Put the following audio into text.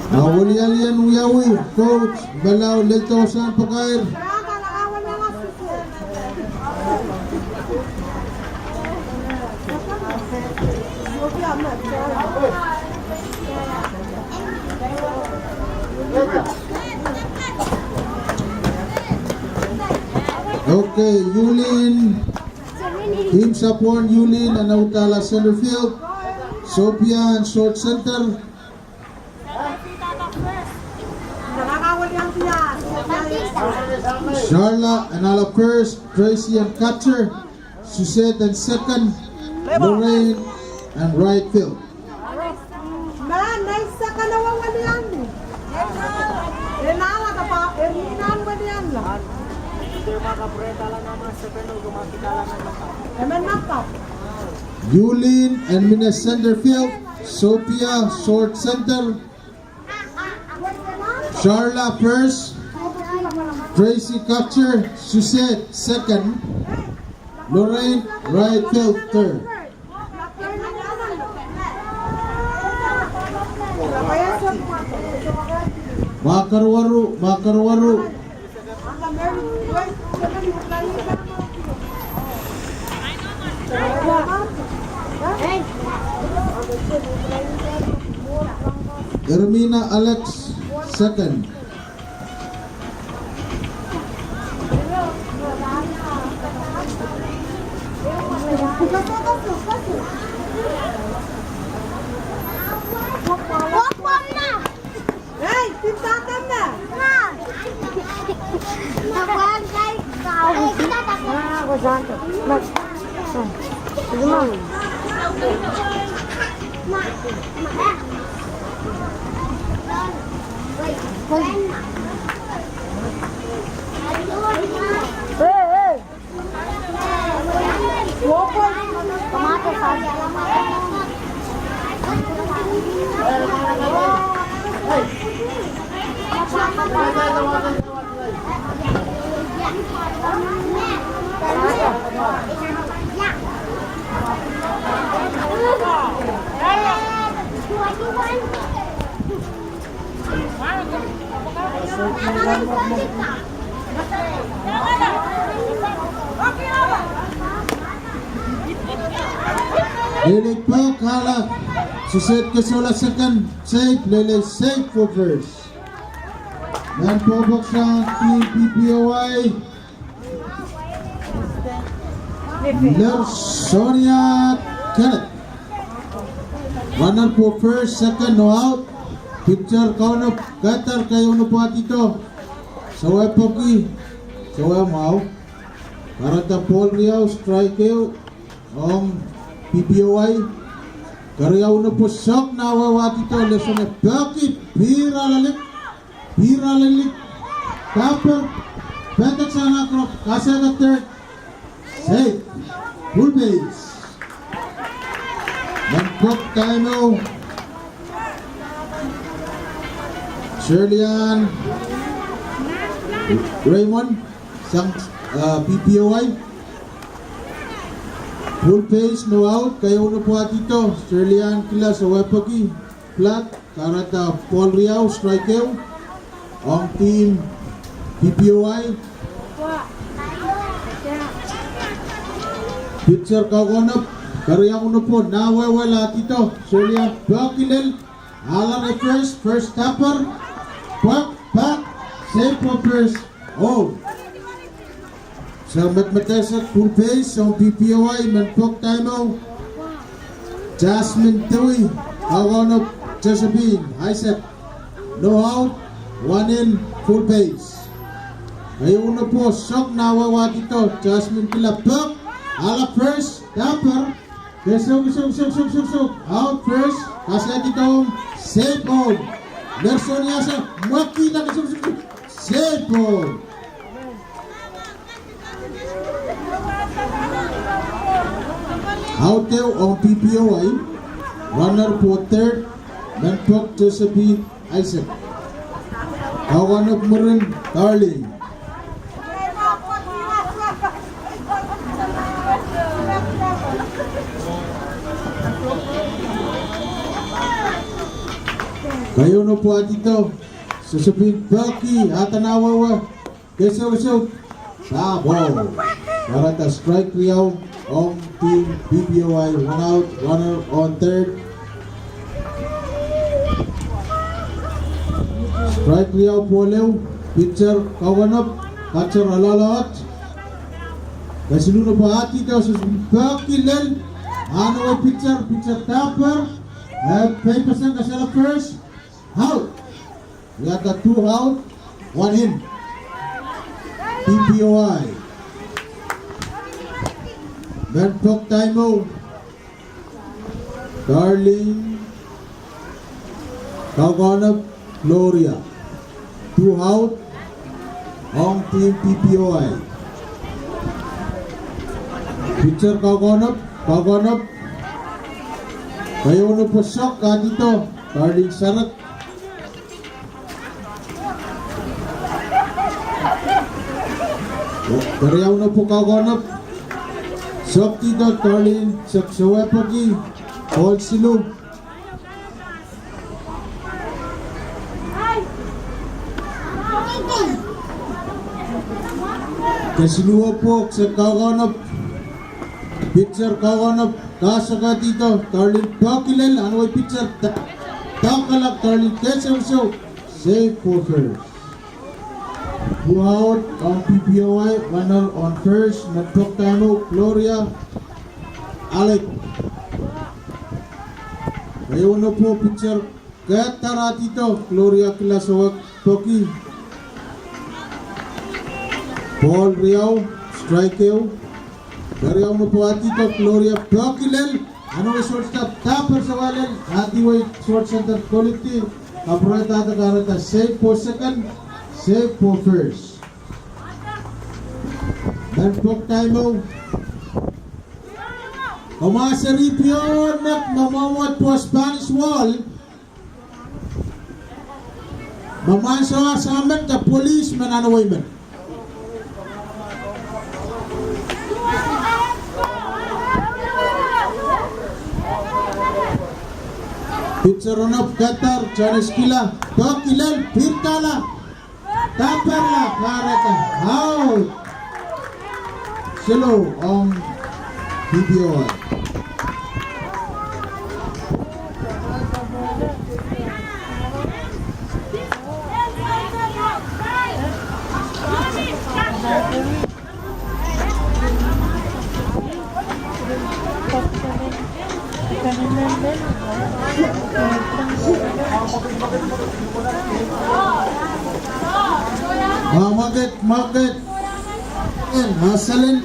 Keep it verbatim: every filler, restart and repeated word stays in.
Awali alian Wiawi, coach, Belau, Leltosan, Pakair. Okay, Yulin. Team Sapuan, Yulin, and Autala center field. Sophia and short center. Sharla and ala first, Tracy and catcher, Suzette and second, Lorraine and right field. Man, nai second na wawali anni. E nala ka pa, e nina wali anla. E man mapa. Yulin and Mina center field, Sophia short center, Sharla first, Tracy catcher, Suzette second, Lorraine right field third. Makar waru, makar waru. Ermina Alex, second. Hey, pintatan na. Ah, go santo. Mas, ah, sige, ma'am. Hey, hey. Lele pok hala. Suzette Kesola second, safe, Lele safe for first. Man pok boksa team P P O I. Lersonia Kenneth. Runner for first, second, no out. Pitcher kau no, batter kau no patito. Sawe poki, sawe mau. Kareta Paul Riau, strike eu. Ong P P O I. Kariau no po sok na wawa tito, Lersonia poki, pira lalik. Pira lalik. Taper. Petak sana krok. Kasih ke third. Safe. Full base. Dan krok time out. Shirley Ann Raymond sang, ah, P P O I. Full base, no out, kaya uno po atito, Shirley Ann Kilas, sawe poki, flat. Kareta Paul Riau, strike eu. Ong team P P O I. Pitcher kau konop, kariau no po, na wewe la tito, Shirley Ann poki lel, ala re first, first taper, pok, pak, safe for first, oh. Sa matmatesa full base, ong P P O I, man pok time out. Jasmine Tui, kau konop Josephine Isaac. No out, one in, full base. Kaya uno po sok na wawa tito, Jasmine Kila pok, ala first, taper. Kesok, kesok, kesok, kesok, kesok, kesok. Out first, kasih atito, safe home. Lersonia sa, makina, kesok, kesok, kesok. Safe home. Out eu ong P P O I. Runner for third. Man pok Josephine Isaac. Kau konop Murin Darling. Bayu no pu atito, susupin paki, atan awawa, keseu keseu, tabo. Kareta strike riau, ong team P P O I, one out, runner on third. Strike riau pu leu, pitcher Kauganop, catcher Alalaot. Kasilu no pu atito, susupin paki lel, ano e pitcher, pitcher taper, e, pei pasan ka sela first, out. We got the two out, one in. P P O I. Men pok taimo. Darling Kauganop, Gloria. Two out, ong team P P O I. Pitcher Kauganop, Kauganop. Bayu no pu sok, atito, Darling Sarak. Kariau no pu Kauganop. Sok tito, Darling, sok sawe paki. Ball silu. Kasilu o pu, sok Kauganop. Pitcher Kauganop, kasak atito, Darling paki lel, ano e pitcher, ta-, takalak, Darling keseu keseu, safe for first. Two out, ong P P O I, runner on first, men pok taimo, Gloria, Alec. Bayu no pu pitcher, Ketar atito, Gloria kila sawe paki. Ball riau, strike eu. Kariau no pu atito, Gloria paki lel. Ano e shortstop, taper sawe lel. Ati wei short center quality. Kapreta ta kareta safe for second, safe for first. Men pok taimo. Kau masa ripion nak mamamot pu Spanish Wall. Maman sa samen ka police man ano wei man. Pitcher on up, Ketar, Chinese kila, paki lel, pirtala. Taper la, kareta, out. Silu ong P P O I. Ah, market, market. En, hasalin.